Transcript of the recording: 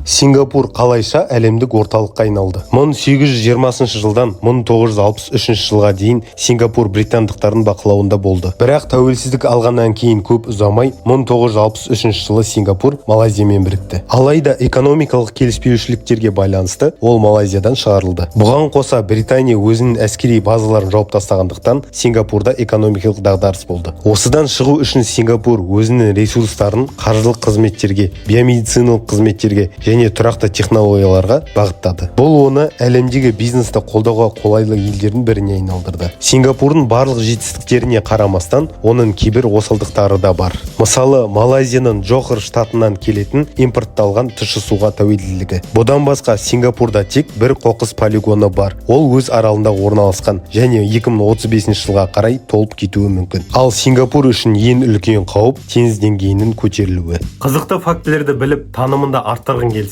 Сингапур қалайша әлемдік орталыққа айналды? 1820 жылдан 1963 жылға дейін Сингапур британдықтардың бақылауында болды. Бірақ тәуелсіздік алғаннан кейін көп ұзамай 1963 жылы Сингапур Малайзиямен бірікті. Алайда экономикалық келіспеушіліктерге байланысты ол Малайзиядан шығарылды. Бұған қоса, Британия өзінің әскери базаларын жауып тастағандықтан, Сингапурда экономикалық дағдарыс болды. Осыдан шығу үшін Сингапур өзінің ресурстарын қаржылық қызметтерге, биомедициналық қызметтерге және тұрақты технологияларға бағыттады. Бұл оны әлемдегі бизнесті қолдауға қолайлы елдердің біріне айналдырды. Сингапурдың барлық жетістіктеріне қарамастан, оның кейбір осалдықтары да бар. Мысалы, Малайзияның Джохор штатынан келетін импортталған тұщы суға тәуелділігі. Бұдан басқа, Сингапурда тек бір қоқыс полигоны бар. Ол өз аралында орналасқан және 2035 жылға қарай толып кетуі мүмкін. Ал Сингапур үшін ең үлкен қауіп — теңіз деңгейінің көтерілуі. Қызықты фактілерді біліп, танымыңды арттырғың келсе